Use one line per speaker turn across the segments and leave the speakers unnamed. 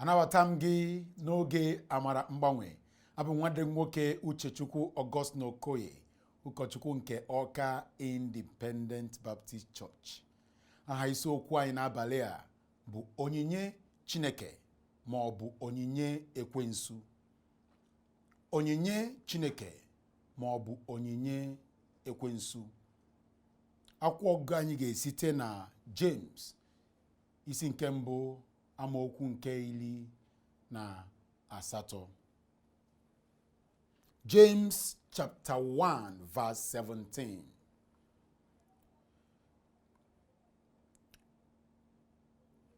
Anabata m gị n'oge Amara Mgbanwe. Abụ m nwanne gị nwoke Uchechukwu Augustine Okoye, ụkọchukwu nke Ọka Independent Baptist Church. Aha isiokwu anyị n'abalị a bụ onyinye Chineke ma ọ bụ onyinye ekwensu. Onyinye Chineke ma ọ bụ onyinye ekwensu. Akwụkwọ ọgụgụ anyị ga-esite na James isi nke mbụ amaokwu nke 18. James chapter 1 verse 17.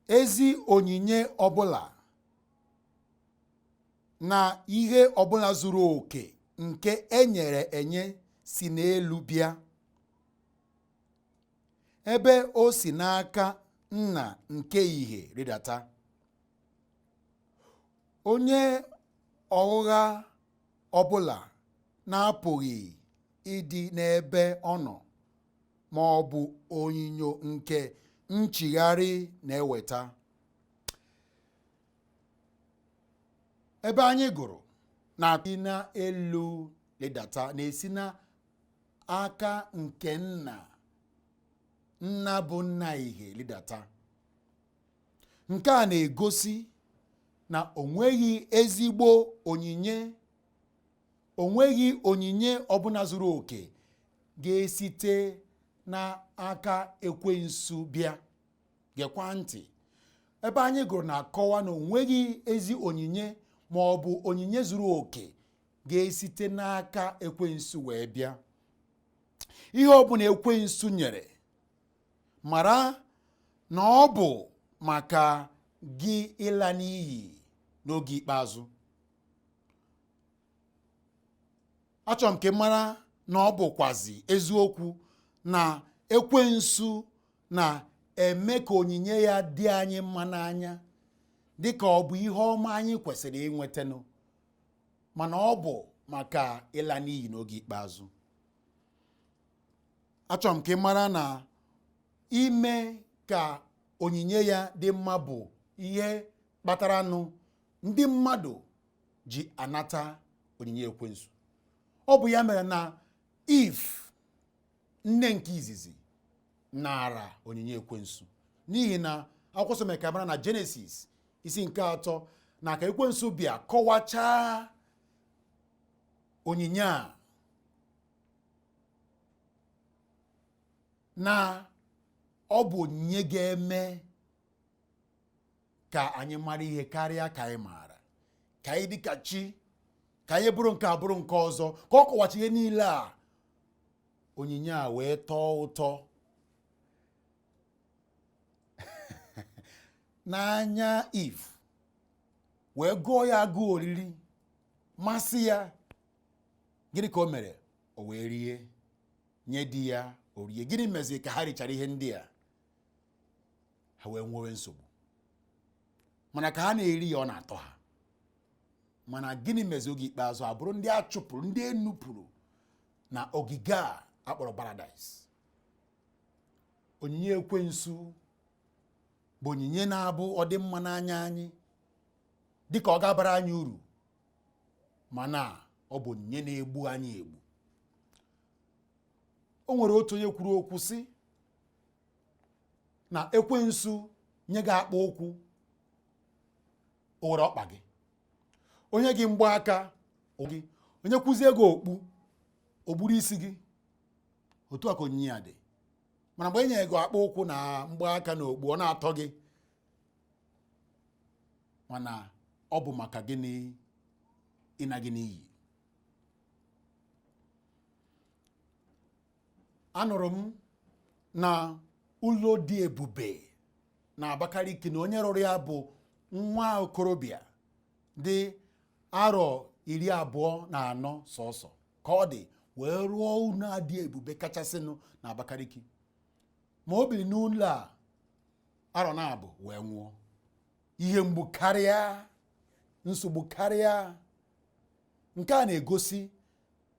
Ezi onyinye ọbụla na ihe ọbụla zuru oke nke e nyere enye si n'elu bịa, ebe o si n'aka nna nke ihe rịdata, onye ọghụgha ọbụla na-apụghị ịdị n'ebe ọ nọ ma ọ bụ onyinyo nke nchigharị na-eweta. Ebe anyị gụrụ na-esi n'elu rịdata na-esi n'aka nke nna, nna bụ nna ihe rịdata. Nke a na-egosi na o nweghị ezigbo onyinye, o nweghị onyinye ọbụla zuru oke ga-esite n'aka ekwensu bịa. Gekwa ntị, ebe anyị gụrụ na-akọwa na o nweghị ezi onyinye ma ọ bụ onyinye zuru oke ga-esite n'aka ekwensu wee bịa. Ihe ọbụla ekwensu nyere, mara na ọ bụ maka gị ịla n'iyi n'oge ikpeazụ. Achọrọ m ka ị mara na ọ bụkwazi eziokwu na ekwensu na-eme ka onyinye ya dị anyị mma n'anya, dị ka ọ bụ ihe ọma anyị kwesịrị inwetanụ, mana ọ bụ maka ịla n'iyi n'oge ikpeazụ. Achọrọ m ka ị mara na ime ka onyinye ya dị mma bụ ihe kpataranụ ndị mmadụ ji anata onyinye ekwensu. Ọ bụ ya mere na Eve, nne nke izizi, nara onyinye ekwensu, n'ihi na akwụkwọ nsọ mere ka mara na Jenesis isi nke 3 na ka ekwensu bịa kọwachaa onyinye a na ọ bụ onyinye ga-eme ka anyị mara ihe karịa ka anyị maara, ka anyị dị ka chi, ka anyị bụrụ nke a bụrụ nke ọzọ, ka ọ kọwacha ihe niile a, onyinye a wee tọọ ụtọ n'anya Eve, wee gụọ ya agụụ oriri, masị ya. Gịnị ka o mere? O wee rie, nye di ya o rie. Gịnị meziri ka ha richara ihe ndị a? Ha wee nwewe nsogbu. Mana ka ha na-eri ya, ọ na-atọ ha. Mana gịnị mezi oge ikpeazụ a bụrụ ndị a chụpụrụ, ndị e nupụrụ na ogige a akpọrọ paradaịs? Onyinye ekwensu bụ onyinye na-abụ ọdịmma n'anya anyị dịka ọ ga-abara anyị uru, mana ọ bụ onyinye na-egbu anyị egbu. O nwere otu onye kwuru okwu sị na ekwensu nye gị akpa ụkwụ, o were ọkpa gị, o nye gị mgbaaka gị, o nyekwuzie gị okpu, o gburu isi gị. Otu a ka onyinye ya dị. Mana mgbe e nyere gị akpa ụkwụ na mgbaaka na okpu, ọ na-atọ gị, mana ọ bụ maka gịnị? Ịna gị n'iyi. Anụrụ m na ụlọ dị ebube na Abakaliki na onye rụrụ ya bụ nwa okorobịa dị arọ 24 sọsọ ka ọ dị wee rụọ ụlọ a dị ebube kachasịnụ na Abakaliki. Ma o biri n'ụlọ a arọ 2 wee nwụọ. Ihe mgbu karịa, nsogbu karịa. Nke a na-egosi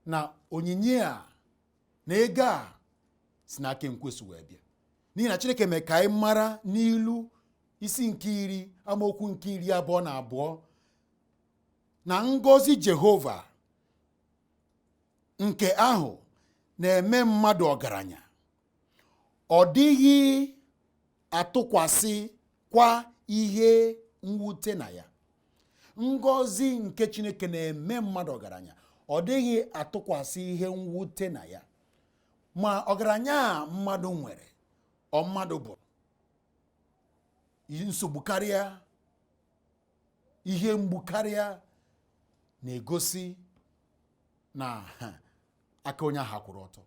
na onyinye a na ego a si n'aka ekwensu wee bịa, n'ihi na Chineke mee ka anyị mara n'ilu Isi nke 10 amaokwu nke 22 na ngọzi Jehova nke ahụ na-eme mmadụ ọgaranya, ọ dịghị atụkwasị kwa ihe mwute na ya. Ngọzi nke Chineke na-eme mmadụ ọgaranya, ọ dịghị atụkwasị ihe mwute na ya. Ma ọgaranya a mmadụ nwere, ọ mmadụ bụ nsogbu karịa, ihe mgbu karịa, na-egosi na aka onye ahụ kwụrụ ọtọ.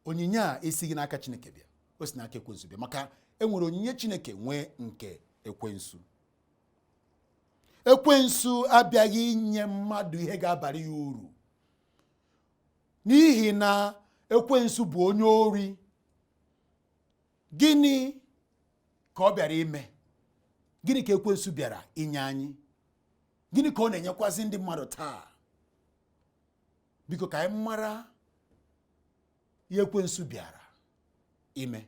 Onyinye a esighị n'aka Chineke bịa, o si n'aka ekwensu bịa, maka e nwere onyinye Chineke nwee nke ekwensu. Ekwensu abịaghị inye mmadụ ihe ga-abara ya uru, n'ihi na ekwensu bụ onye ori. Gịnị ka ọ bịara ime? Gịnị ka ekwensu bịara inye anyị? Gịnị ka ọ na-enyekwazị ndị mmadụ taa? Biko ka anyị mara ihe ekwensu bịara ime,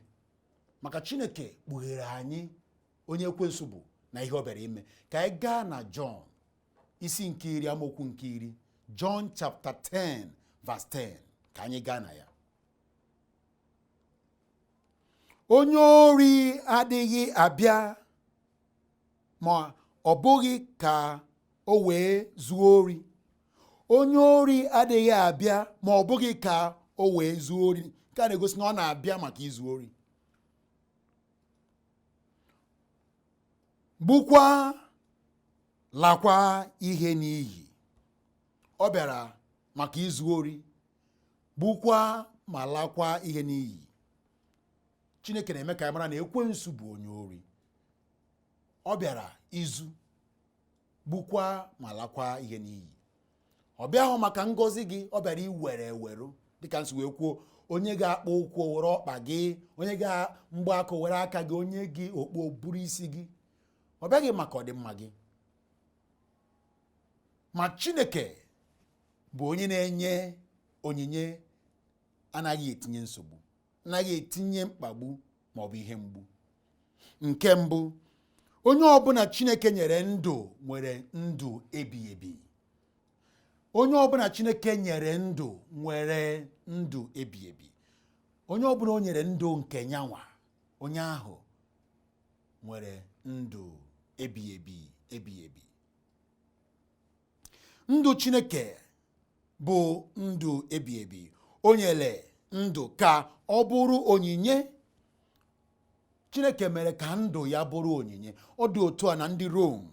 maka Chineke kpughere anyị onye ekwensu bụ na ihe ọ bịara ime. Ka anyị gaa na Jọn isi nke 10 amaokwu nke 10, John chapter 10 verse 10, ka anyị gaa na ya. Onye ori adịghị abịa ma ọ bụghị ka o wee zuo ori. Onye ori adịghị abịa ma ọ bụghị ka o wee zuo ori. Nke a na-egosi na ọ na-abịa maka izu ori. Gbukwa lakwa ihe n'iyi. Ọ bịara maka izu ori, gbukwa ma lakwa ihe n'iyi. Chineke na-eme ka anyị mara na ekwensu bụ onye ori. Ọ bịara izu, gbukwa ma lakwa ihe n'iyi. Ọ bịaghị maka ngọzi gị, ọ bịara iwere eweru, dịka nsi wee kwuo, onye ga-akpọ ụkwụ were ọkpa gị, onye ga-mgbaakọ were aka gị, onye gị okpu buru isi gị. Ọ bịaghị maka ọdịmma gị. Ma Chineke bụ onye na-enye onyinye, anaghị etinye nsogbu, anaghị etinye mkpagbu ma ọ bụ ihe mgbu. Nke mbụ, onye ọbụla Chineke nyere ndụ nwere ndụ ebighị ebi. Onye ọbụla Chineke nyere ndụ nwere ndụ ebighị ebi. Onye ọbụla o nyere ndụ nke nyanwa, onye ahụ nwere ndụ ebighị ebi ebighị ebi. Ndụ Chineke bụ ndụ ebighị ebi. O nyere ndụ ka ọ bụrụ onyinye. Chineke mere ka ndụ ya bụrụ onyinye. Ọ dị otu a na ndị Rom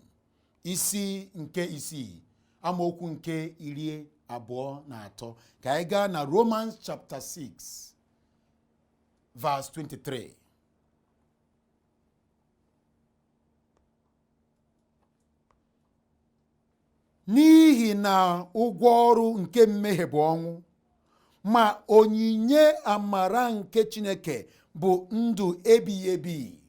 isi nke 6 amaokwu nke 23. Ka anyị gaa na Romans chapter 6 verse 23. N'ihi na ụgwọ ọrụ nke mmehie bụ ọnwụ, ma onyinye amara nke Chineke bụ ndụ ebighị ebi.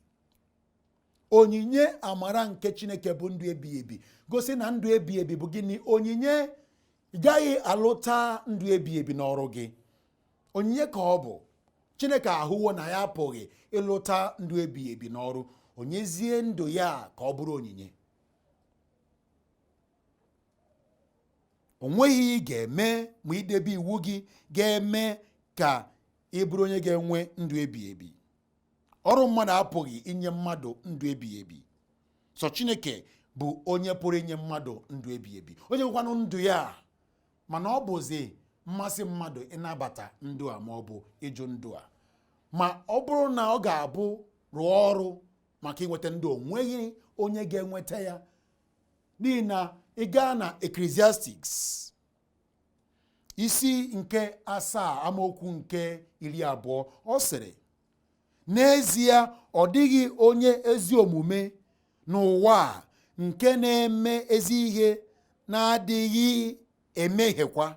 Onyinye amara nke Chineke bụ ndụ ebighị ebi. Gosi na ndụ ebighị ebi bụ gịnị? Onyinye. Ị gaghị alụta ndụ ebighị ebi n'ọrụ gị. Onyinye ka ọ bụ. Chineke ahụwo na ya apụghị ịlụta ndụ ebighị ebi n'ọrụ, onyezie ndụ ya ka ọ bụrụ onyinye. O nweghị ị ga-eme ma idebe iwu gị ga-eme ka ị bụrụ onye ga-enwe ndụ ebighị ebi. Ọrụ mmadụ apụghị inye mmadụ ndụ ebighị ebi. Sọ Chineke bụ onye pụrụ inye mmadụ ndụ ebighị ebi. Onye nwekwanụ ndụ ya, mana ọ bụzi mmasị mmadụ ịnabata ndụ a ma ọ bụ ịjụ ndụ a. Ma ọ bụrụ na ọ ga-abụ rụọ ọrụ maka inweta ndụ, o nweghị onye ga-enweta ya. N'ihi na ị gaa na Ecclesiastes isi nke 7 amaokwu nke 20, ọ sịrị, n'ezie ọ dịghị onye ezi omume n'ụwa a nke na-eme ezi ihe na-adịghị emehiekwa.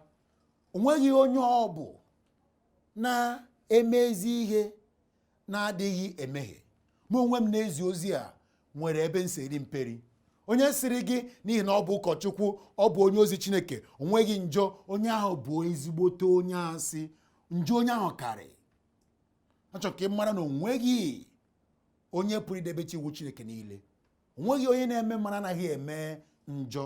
O nweghị onye ọ bụ na-eme ezi ihe na-adịghị emehie. Mụ onwe m na-ezi ozi a nwere ebe m si eri mperi. Onye sịrị gị n'ihi na ọ bụ ụkọchukwu, ọ bụ onye ozi Chineke, o nweghị njọ, onye ahụ bụ ezigbote onye asị. Njọ onye ahụ karị. Achọrọ ka ị mara na o nweghị Onye pụrụ idebecha iwu Chineke niile? O nweghị onye na-eme mma anaghị eme njọ.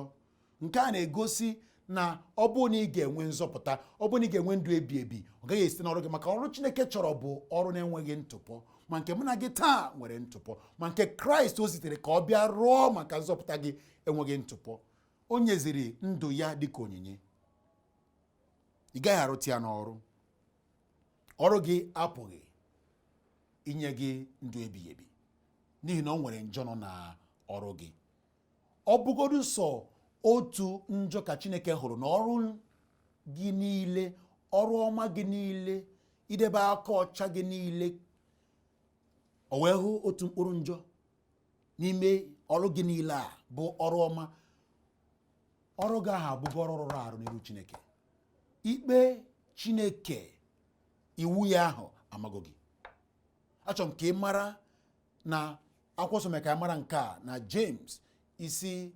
Nke a na-egosi na ọ bụrụ na ị ga-enwe nzọpụta, ọ bụrụ na ị ga-enwe ndụ ebi ebi, ọ gaghị esite n'ọrụ gị, maka ọrụ Chineke chọrọ bụ ọrụ na-enweghị ntụpọ, ma nke mụ na gị taa nwere ntụpọ, ma nke Kraịst o zitere ka ọ bịa rụọ maka nzọpụta gị enweghị ntụpọ. O nyeziri ndụ ya dịka onyinye. Ị gaghị arụta ya n'ọrụ. Ọrụ gị apụghị inye gị ndụ ebighị ebi, n'ihi na ọ nwere njọ nọ na ọrụ gị. Ọ bụgodu sọ otu njọ ka Chineke hụrụ na ọrụ gị niile, ọrụ ọma gị niile, idebe aka ọcha gị niile, o wee hụ otu mkpụrụ njọ n'ime ọrụ gị niile a bụ ọrụ ọma, ọrụ gị ahụ abụgo ọrụ rụrụ arụ n'iru Chineke. Ikpe Chineke, iwu ya ahụ amago gị. Achọrọ m ka ị mara na akwụkwọ nsọ mere ka ị mara nke a na James isi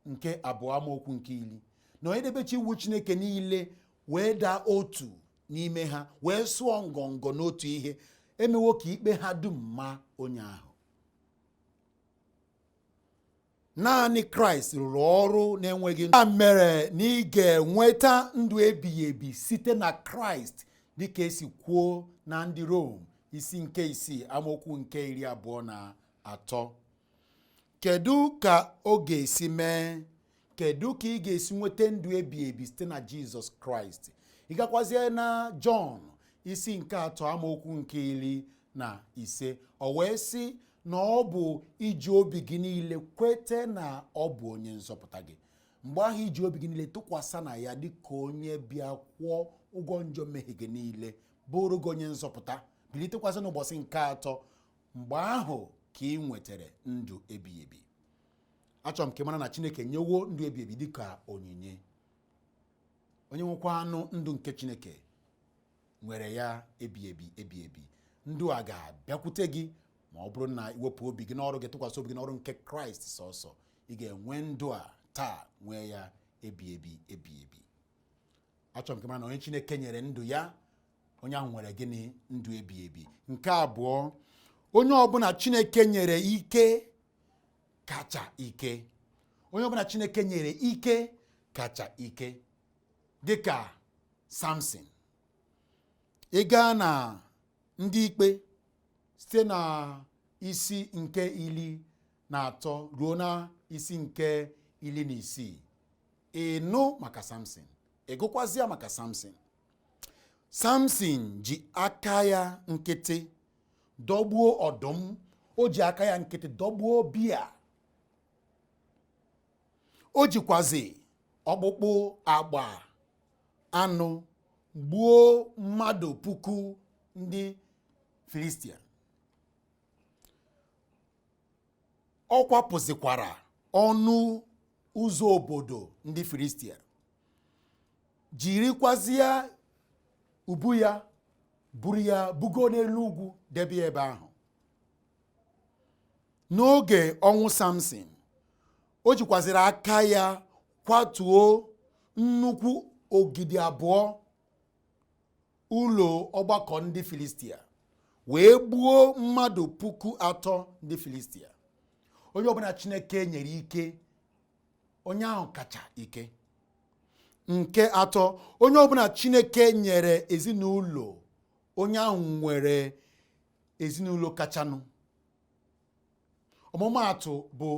nke 2 amaokwu nke 10, na onye debecha iwu Chineke niile wee daa otu n'ime ha, wee sụọ ngọngọ n'otu ihe, emewo ka ikpe ha dum ma onye ahụ. Naanị Kraịst rụrụ ọrụ na-enweghị ya mere na ị ga-enweta ndụ ebighị ebi site na Kraịst, dịka esi kwuo na ndị Rom isi nke 6 amaokwu nke 23. Kedu ka ọ ga-esi mee? Kedu ka ị ga-esi nweta ndụ ebighị ebi site na Jizọs Kraịst? Ị gakwazie na Jọn isi nke 3 amaokwu nke 15, o wee sị na ọ bụ iji obi gị niile kwete na ọ bụ onye nzọpụta gị. Mgbe ahụ iji obi gị niile tụkwasị na ya dịka onye bịa kwụọ ụgwọ njọ mmehie gị niile, bụrụ gị onye nzọpụta, bilitekwasị n'ụbọchị nke 3, mgbe ahụ ka ị nwetara ndụ ebighị ebi. Achọrọ m ka ị mara na Chineke nyewo ndụ ebighị ebi dịka onyinye. Onye nwekwa anụ ndụ nke Chineke nwere ya ebi ebi ebi ebi. Ndụ a ga-abịakwute gị ma ọ bụrụ na iwepụ obi gị n'ọrụ gị, tụkwasị obi gị n'ọrụ nke Kraịst sọsọ. Ị ga-enwe ndụ a taa, nwee ya ebi ebi ebi ebi. Achọrọ m ka ị mara na onye Chineke nyere ndụ ya, onye ahụ nwere gịnị? Ndụ ebi ebi. Nke abụọ, onye ọbụla Chineke nyere ike kacha ike. Onye ọbụla Chineke nyere ike kacha ike, dịka Samson. Ị gaa na ndị ikpe site na isi nke 13 ruo na isi nke 16, ị nụ maka Samson, ị gụkwazịa maka Samson. Samson ji aka ya nkịtị dọgbuo ọdụm, o ji aka ya nkịtị dọgbuo bia, o jikwazi ọkpụkpụ agba anụ gbuo mmadụ 1000 ndị Filistia. Ọ kwapụzikwara ọnụ ụzọ obodo ndị Filistia, jirikwazie ubu ya buru ya bugo n'elu ugwu debe ya ebe ahụ. N'oge ọnwụ Samson, o jikwaziri aka ya kwatuo nnukwu ogidi abụọ ụlọ ọgbakọ ndị Filistia, wee gbuo mmadụ 3000 ndị Filistia. Onye ọbụla Chineke nyere ike, onye ahụ kacha ike. Nke atọ, onye ọbụla Chineke nyere ezinụlọ, onye ahụ nwere ezinụlọ kachanụ. Ọmụmaatụ bụ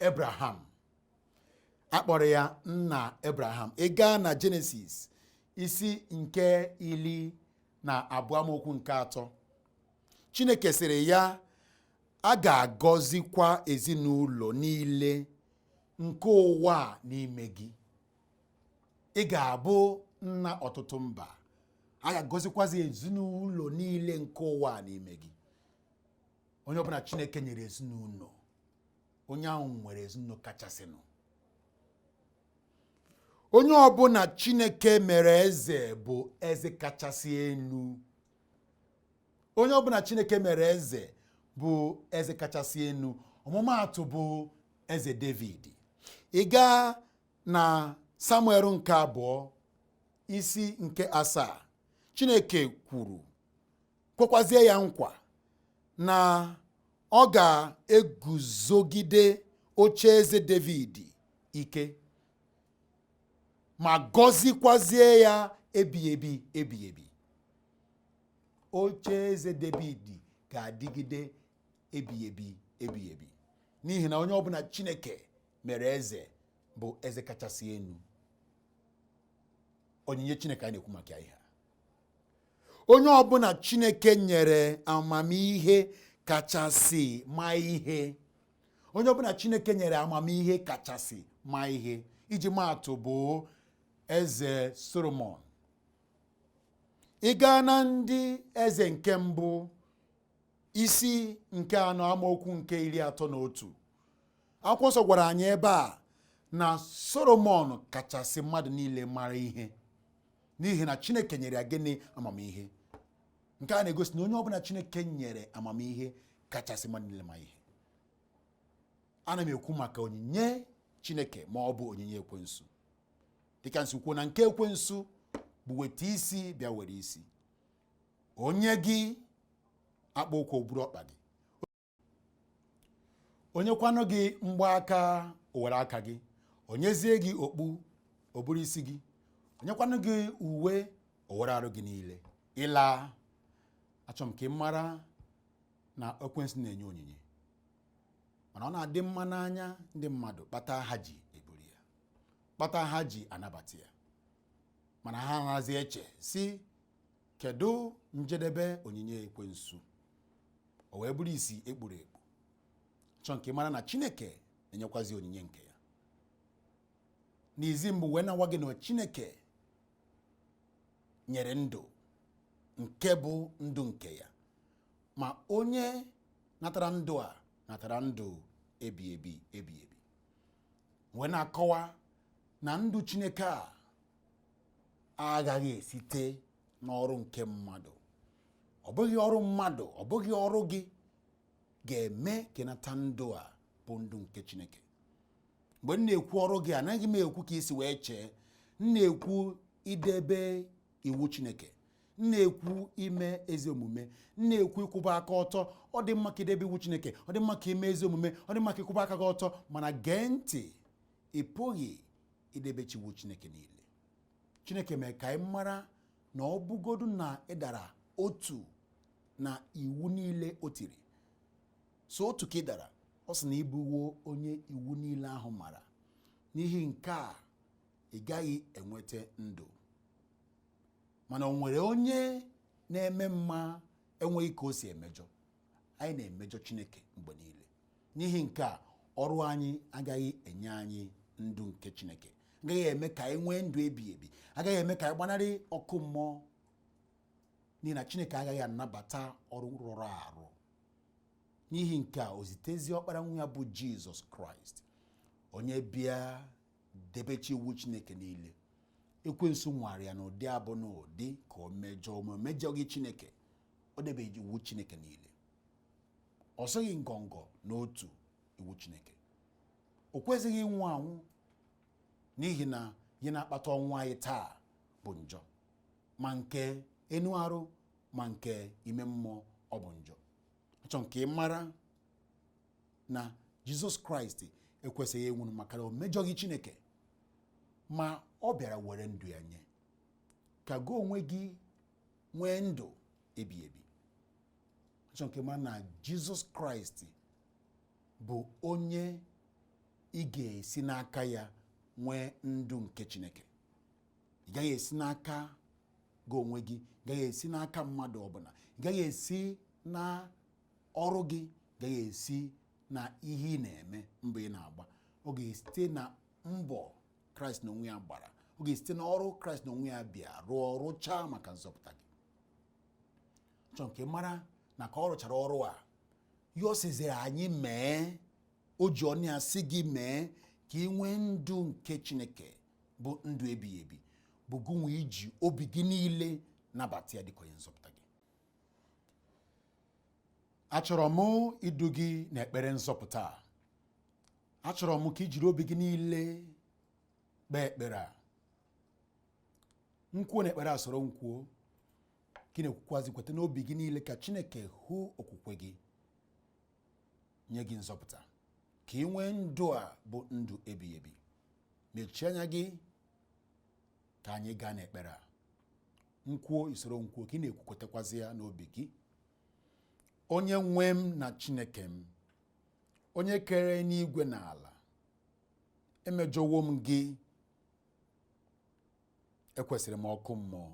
Abraham. A kpọrọ ya nna Abraham. Ị gaa na Jenesis isi nke 12 amaokwu nke 3, Chineke sịrị ya, a ga-agọzikwa ezinụlọ niile nke ụwa a n'ime gị. Ị ga-abụ nna ọtụtụ mba, a ga-agọzikwazi ezinụlọ niile nke ụwa a n'ime gị. Onye ọbụla Chineke nyere ezinụlọ, onye ahụ nwere ezinụlọ kachasịnụ. Onye ọbụla Chineke mere eze bụ eze kachasị elu. Onye ọbụla Chineke mere eze bụ eze kachasị elu. Ọmụmaatụ bụ eze David. Ị gaa na Samuel nke 2 isi nke 7, Chineke kwuru kwekwazie ya nkwa na Ọ ga-eguzogide ocheeze David ike ma gọzikwazie ya ebighị ebi ebighị ebi. Ocheeze David ga-adịgide ebighị ebi ebighị ebi, n'ihi na onye ọbụla Chineke mere eze bụ eze kachasị elu. Onyinye Chineke anyị na-ekwu maka ihe a. Onye ọbụla Chineke nyere amamihe kachasị ma ihe. Onye ọbụla Chineke nyere amamihe kachasị ma ihe. Iji maatụ bụ Eze Solomon. Ị gaa na Ndị Eze nke mbụ isi nke 4 amaokwu nke 31, akwụkwọ nsọ gwara anyị ebe a na Solomon kachasị mmadụ niile mara ihe, n'ihi na Chineke nyere ya gịnị? Amamihe. Nke a na-egosi na onye ọbụla Chineke nyere amamihe kachasị mmadụ niile ma ihe. Ana m ekwu maka onyinye Chineke ma ọ bụ onyinye ekwensu. Dịka m si kwuo na nke ekwensu bụ weta isi bịa were isi. Onye gị akpa ụkwụ buru ọkpa gị, onye kwanụ gị mgbaaka o were aka gị, onyezie gị okpu o buru isi gị, onye kwanụ gị uwe o were arụ gị niile. Ịla achọ m ka ị mara na ekwensu na-enye onyinye, mana ọ na-adị mma n'anya ndị mmadụ kpata ha ji eburu ya, kpata ha ji anabata ya, mana ha anaghịzi eche si kedu njedebe onyinye ekwensu. O wee bụrụ isi ekpuru ekpu. Chọọ nke mara na Chineke na-enyekwazi onyinye nke ya. N'izi mbụ wee na-agwa gị na Chineke nyere ndụ nke bụ ndụ nke ya, ma onye natara ndụ a natara ndụ ebi ebi ebi ebi. Wee na-akọwa na ndụ Chineke a agaghị esite n'ọrụ nke mmadụ. Ọ bụghị ọrụ mmadụ, ọ bụghị ọrụ gị ga-eme ka ị nata ndụ a bụ ndụ nke Chineke. Mgbe m na-ekwu ọrụ gị, anaghị m ekwu ka isi wee chee. M na-ekwu idebe iwu Chineke, m na-ekwu ime ezi omume, m na-ekwu ịkwụba aka ọtọ. Ọ dị mma ka idebe iwu Chineke, ọ dị mma ka ime ezi omume, ọ dị mma ka ịkwụba aka gị ọtọ, mana gee ntị, ị pụghị idebechi iwu Chineke niile. Chineke mere ka anyị mara na ọ bụgodu na ị dara otu na iwu niile o tiri, so otu ka ị dara, ọ sị na ịbụwo onye iwu niile ahụ mara. N'ihi nke a ị gaghị enweta ndụ. Mana o nwere onye na-eme mma enweghị ka o si emejọ. Anyị na-emejọ Chineke mgbe niile. N'ihi nke a ọrụ anyị agaghị enye anyị ndụ nke Chineke, agaghị eme ka anyị nwee ndụ ebighị ebi, agaghị eme ka anyị gbanarị ọkụ mmụọ, n'ihi na Chineke agaghị anabata ọrụ rụrụ arụ. N'ihi nke a o zitezie ọkpara nwa ya bụ Jizọs Kraịst, onye bịa debechi iwu Chineke niile. Ekwensu nwara ya n'ụdị abụ na ụdị ka o mejọọ, ma o mejọghị Chineke, o debeghị iwu Chineke niile. Ọ sịghị ngọngọ n'otu iwu Chineke. O kwesịghị ịnwụ anwụ, n'ihi na ihe na-akpata ọnwụ anyị taa bụ njọ, ma nke enu arụ ma nke ime mmụọ, ọ bụ njọ. Achọ nke ị mara na Jizọs Kraịst ekwesịghị ịnwụ maka na o mejọghị Chineke, ma ọ bịara were ndụ ya nye ka gị onwe gị nwee ndụ ebi ebi. Achọ nke mara na Jizọs Kraịst bụ onye ị ga-esi n'aka ya nwee ndụ nke Chineke. Ị gaghị esi n'aka gị onwe gị, ị gaghị esi n'aka mmadụ ọbụla, ị gaghị esi na ọrụ gị, ị gaghị esi na ihe ị na-eme, mbọ ị na-agba. Ọ ga-esite na mbọ Kraịst n'onwe ya gbara, ọ ga-esite n'ọrụ Kraịst n'onwe ya bịa rụọ rụchaa maka nzọpụta gị. Chọọ nke mara na ka ọ rụchara ọrụ a, ya ọ sịziri anyị mee, o ji ọnụ ya sị gị mee ka ị nwee ndụ nke Chineke bụ ndụ ebighị ebi, bụ gụnwa iji obi gị niile nabata ya dịka onye nzọpụta gị. Achọrọ m idu gị n'ekpere nzọpụta a. Achọrọ m ka i jiri obi gị niile kpee ekpere a. Nkwuo na ekpere a soro nkwuo, ka ị na-ekwukwazi kweta n'obi gị niile ka Chineke hụ okwukwe gị. Nye gị nzọpụta ka ị nwee ndụ a bụ ndụ ebighị ebi. Mechie anya gị ka anyị gaa n'ekpere a. Nkwuo isoro nkwuo ka ị na-ekwukọtakwazi ya n'obi gị. Onye nwe m na Chineke m, onye kere n'igwe na ala, emejọwo m gị, ekwesịrị m ọkụ mmụọ,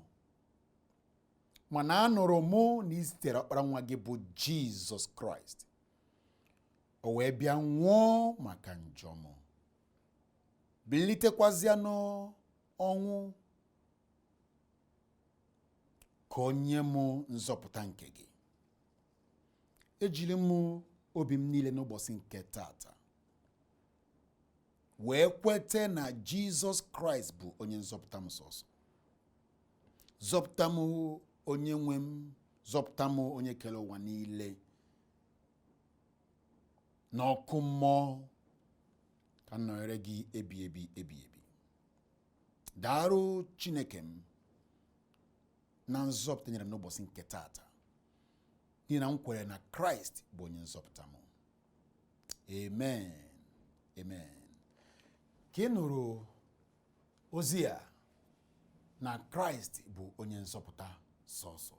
mana anụrụ mụ na ị zitere ọkpara nwa gị bụ Jizọs Kraịst, o wee bịa nwụọ maka njọ m, bilitekwazịa n'ọnwụ ka o nye m nzọpụta nke gị. Ejiri m obi m niile n'ụbọchị nke tata wee kwete na Jizọs Kraịst bụ onye nzọpụta m sọsọ. Zọpụta m onye nwe m, zọpụta m onye kere ụwa niile n'ọkụ mmụọ, ka m nọnyere gị ebi ebi ebi ebi. Daarụ Chineke m na nzọpụta nyere m n'ụbọchị nke tata, n'ihi na m kwere na Kraịst bụ onye nzọpụta m. Amen, amen. Ka ị nụrụ ozi a na Kraịst bụ onye nzọpụta sọsọ,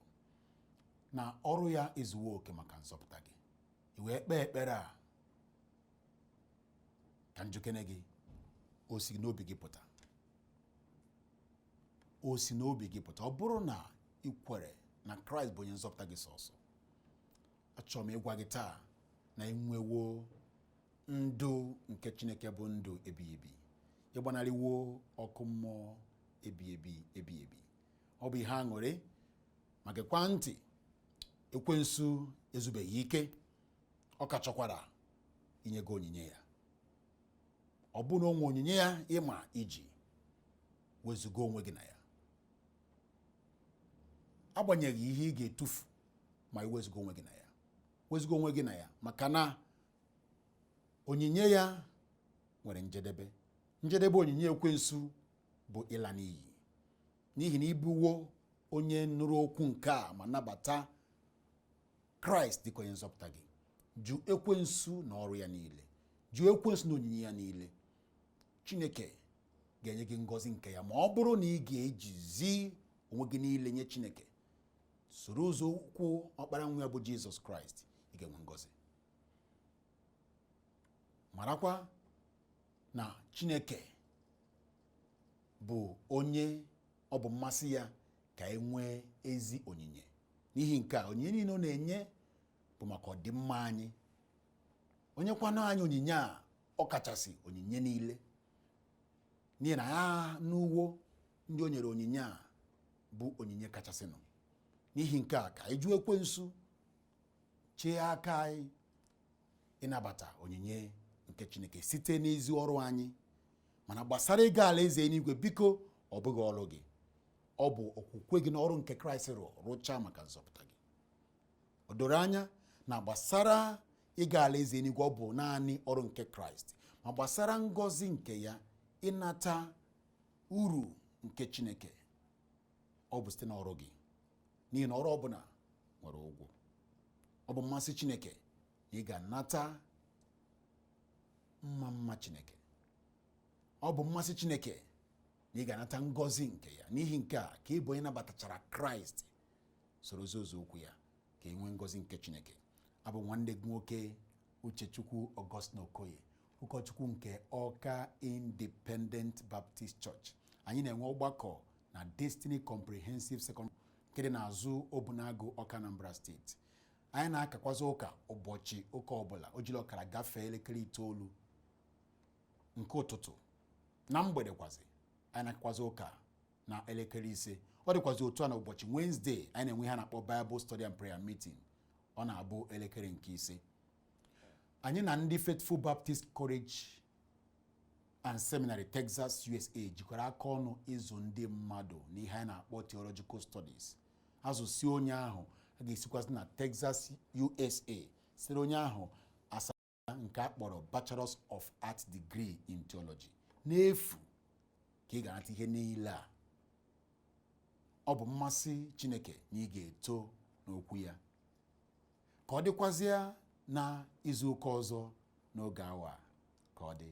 na ọrụ ya ezuwo oke maka nzọpụta gị, i wee kpee ekpere a ka njikere gị, o si n'obi gị pụta, o si n'obi gị pụta. Ọ bụrụ na ị kwere na Kraịst bụ onye nzọpụta gị sọsọ, achọrọ m ịgwa gị taa na ị nwewo ndụ nke Chineke bụ ndụ ebighị ebi. Ịgbanarịwo ọkụ mmụọ ebi ebi ebi ebi. Ọ bụ ihe aṅụrị. Ma gekwa ntị, ekwensu ezubeghị ike, ọ ka chọkwara inye gị onyinye ya. Ọ bụ na o nwe onyinye ya ịma iji wezuga onwe gị na ya, agbanyeghị ihe ị ga-etufu ma ị wezuga onwe gị na ya. Wezuga onwe gị na ya, maka na onyinye ya nwere njedebe. Njedebe onyinye ekwensu bụ ịla n'iyi, n'ihi na ịbụwo onye nụrụ okwu nke a ma nabata Kraịst dịka onye nzọpụta gị. Jụ ekwensu na ọrụ ya niile, jụ ekwensu na onyinye ya niile. Chineke ga-enye gị ngọzi nke ya ma ọ bụrụ na ị ga-ejizi onwe gị niile nye Chineke, soro ụzọ ụkwụ ọkpara nwa ya bụ Jizọs Kraịst, ị ga-enwe ngọzi. Marakwa na Chineke bụ onye ọ bụ mmasị ya ka e nwee ezi onyinye. N'ihi nke a, onyinye niile ọ na-enye bụ maka ọdịmma anyị. Onye kwanụ anyị onyinye a, ọ kachasị onyinye niile, n'ihi na ya n'uwo ndị o nyere onyinye a bụ onyinye kachasịnụ. N'ihi nke a, ka anyị jụọ ekwensu, chee aka anyị ịnabata onyinye nke Chineke site n'ezi ọrụ anyị. Mana gbasara ịga alaeze eluigwe, biko, ọ bụghị ọrụ gị, ọ bụ okwukwe gị n'ọrụ nke Kraịst rụchaa maka nzọpụta gị. O doro anya na gbasara ịga alaeze eluigwe, ọ bụ naanị ọrụ nke Kraịst. Ma gbasara ngọzi nke ya, ịnata uru nke Chineke, ọ bụ site n'ọrụ gị, n'ihi na ọrụ ọbụla nwere ụgwọ. Ọ bụ mmasị Chineke na ị ga-anata mma mma Chineke. Ọ bụ mmasị Chineke na ị ga-anata ngọzi nke ya. N'ihi nke a, ka ị bụ onye nabatachara Kraịst, soro ụzọ okwu ya ka ị nwee ngọzi nke Chineke. Abụ nwanne gị nwoke Uchechukwu Augustine Okoye, ụkọchukwu nke Ọka Independent Baptist Church. Anyị na-enwe ọgbakọ na Destiny Comprehensive Secondary nke dị n'azụ Obunagu, Ọka, Anambra Steeti. Anyị na-akakwazi ụka ụbọchị ụka ọbụla o jiri ọkara gafee elekere 9 nke ụtụtụ. Na mgbede kwazi, anyị na-akakwazi ụka na elekere 5. Ọ dịkwazi otu a na ụbọchị Wednesday anyị na-enwe ihe a na-akpọ Bible Study and Prayer Meeting. Ọ na-abụ elekere nke 5. Anyị na ndị Faithful Baptist College and Seminary, Texas, USA jikwara aka ọnụ ịzụ ndị mmadụ n'ihe anyị na-akpọ Theological Studies. Azụsi onye ahụ, a ga-esikwasị na Texas, USA siri onye ahụ asa nke a kpọrọ Bachelors of Arts Degree in Theology n'efu, ka ị ga-anata ihe niile a. Ọ bụ mmasị Chineke na ị ga-eto n'okwu ya. Ka ọ dịkwazịa Na izu ụka ọzọ n'oge awa, ka ọ dị.